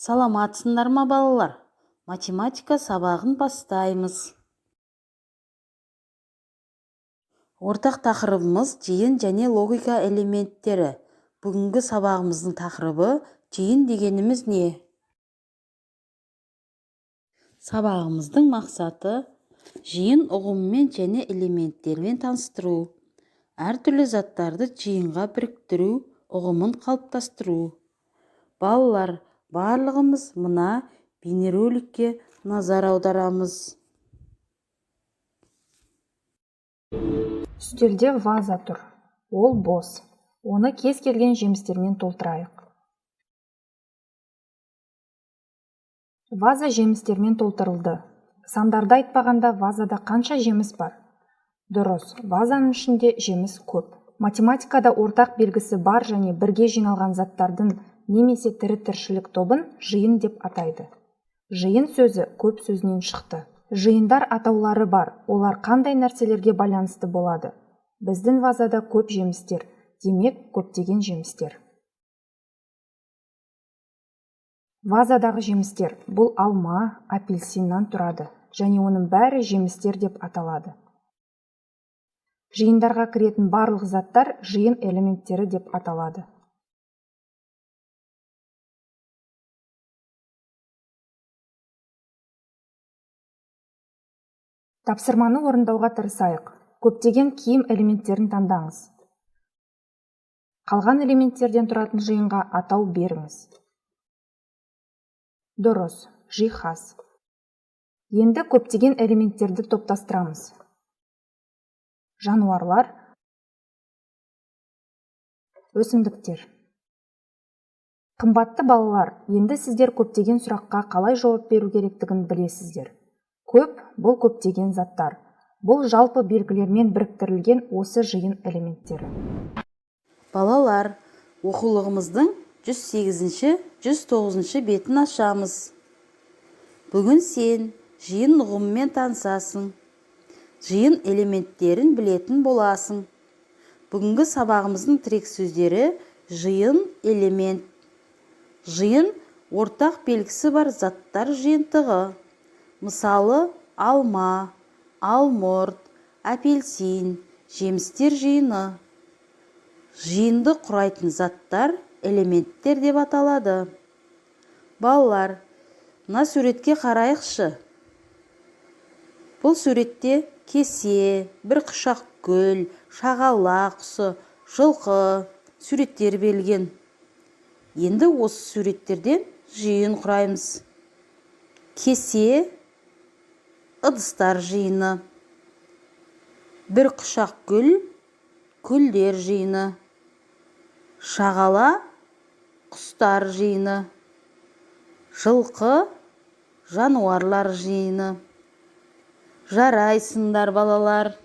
Саламатсыңдар ма, балалар? Математика сабағын бастаймыз. Ортақ тақырыбымыз жиын және логика элементтері. Бүгінгі сабағымыздың тақырыбы жиын дегеніміз не? Сабағымыздың мақсаты жиын ұғымымен және элементтерімен таныстыру, әртүрлі заттарды жиынға біріктіру ұғымын қалыптастыру. Балалар, барлығымыз мына бейнероликке назар аударамыз. Үстелде ваза тұр. Ол бос. Оны кез келген жемістермен толтырайық. Ваза жемістермен толтырылды. Сандарды айтпағанда вазада қанша жеміс бар? Дұрыс, вазаның ішінде жеміс көп. Математикада ортақ белгісі бар және бірге жиналған заттардың немесе тірі тіршілік тобын жиын деп атайды. Жиын сөзі көп сөзінен шықты. Жиындар атаулары бар, олар қандай нәрселерге байланысты болады? Біздің вазада көп жемістер, демек көптеген жемістер. Вазадағы жемістер бұл алма, апельсиннан тұрады және оның бәрі жемістер деп аталады. Жиындарға кіретін барлық заттар жиын элементтері деп аталады. Тапсырманы орындауға тырысайық. Көптеген киім элементтерін таңдаңыз. Қалған элементтерден тұратын жиынға атау беріңіз. Дұрыс, жиһаз. Енді көптеген элементтерді топтастырамыз. Жануарлар, өсімдіктер. Қымбатты балалар, енді сіздер көптеген сұраққа қалай жауап беру керектігін білесіздер. Көп бұл көптеген заттар. Бұл жалпы белгілермен біріктірілген осы жиын элементтері. Балалар, оқулығымыздың 108-ші, 109-шы бетін ашамыз. Бүгін сен жиын ұғымымен танысасың. Жиын элементтерін білетін боласың. Бүгінгі сабағымыздың тірек сөздері жиын элемент. Жиын ортақ белгісі бар заттар жиынтығы. Мысалы, алма, алмұрт, апельсин, жемістер жиыны. Жиынды құрайтын заттар элементтер деп аталады. Балалар, мына суретке қарайықшы. Бұл суретте кесе, бір құшақ гүл, шағала құсы, жылқы суреттері берілген. Енді осы суреттерден жиын құраймыз. Кесе ыдыстар жиыны, бір құшақ гүл, гүлдер жиыны, шағала құстар жиыны, жылқы жануарлар жиыны. Жарайсыңдар, балалар.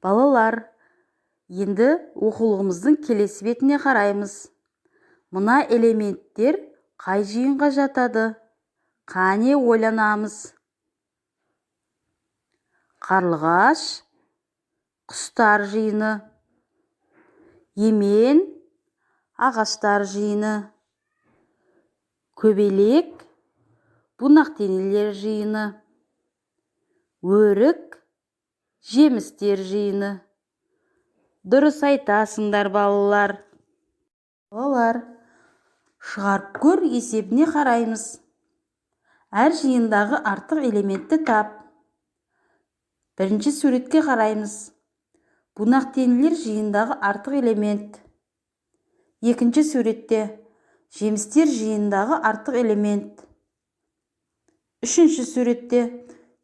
Балалар, енді оқулығымыздың келесі бетіне қараймыз. Мына элементтер қай жиынға жатады? Қане ойланамыз. Қарлығаш, құстар жиыны, емен, ағаштар жиыны, көбелек, бунақденелер жиыны, өрік, жемістер жиыны. Дұрыс айтасыңдар, балалар. Балалар, шығарып көр есебіне қараймыз. Әр жиындағы артық элементті тап. Бірінші суретке қараймыз. Бунақденелер жиындағы артық элемент. Екінші суретте жемістер жиындағы артық элемент. Үшінші суретте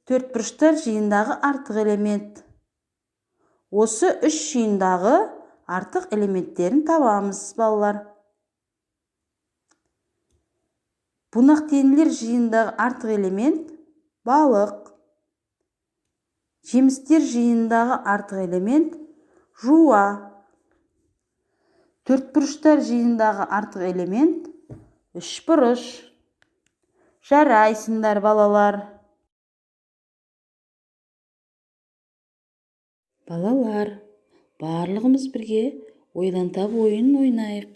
төртбұрыштар жиындағы артық элемент. Осы үш жиындағы артық элементтерін табамыз, балалар. Бунақденелер жиындағы артық элемент балық. Жемістер жиындағы артық элемент жуа. Төртбұрыштар жиындағы артық элемент үшбұрыш. Жарайсыңдар, балалар. Балалар, барлығымыз бірге ойлан тап ойынын ойнайық.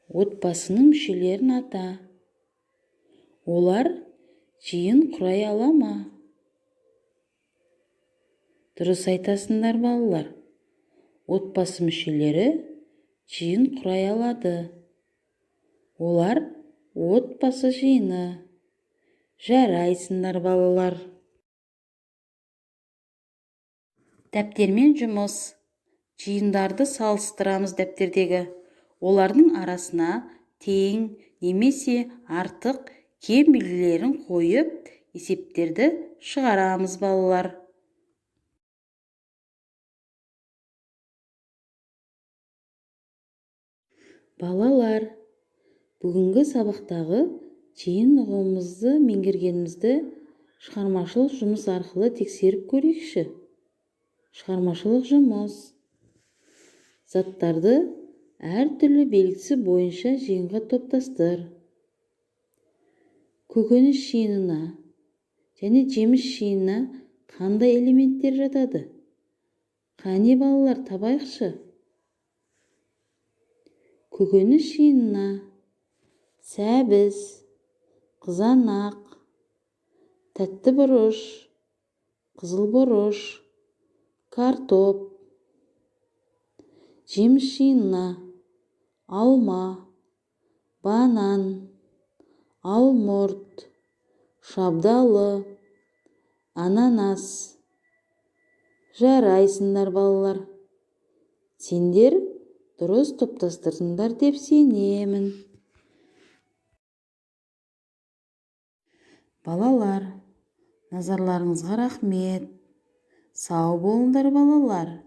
Отбасының мүшелерін ата. Олар жиын құрай ала ма? Дұрыс айтасыңдар, балалар. Отбасы мүшелері жиын құрай алады. Олар отбасы жиыны. Жарайсыңдар, балалар. Дәптермен жұмыс. Жиындарды салыстырамыз дәптердегі. Олардың арасына тең немесе артық, кем белгілерін қойып, есептерді шығарамыз, балалар. Балалар, бүгінгі сабақтағы жиын ұғымымызды меңгергенімізді шығармашылық жұмыс арқылы тексеріп көрейікші. Шығармашылық жұмыс. Заттарды әртүрлі белгісі бойынша жиынға топтастыр. Көкөніс жиынына және жеміс жиынына қандай элементтер жатады? Қане, балалар, табайықшы. Көкөніс жиынына сәбіз, қызанақ, тәтті бұрыш, қызыл бұрыш, картоп. Жеміс жиынына алма, банан, алмұрт, шабдалы, ананас. Жарайсыңдар, балалар. Сендер дұрыс топтастырдыңдар деп сенемін. Балалар, назарларыңызға рахмет. Сау болыңдар, балалар.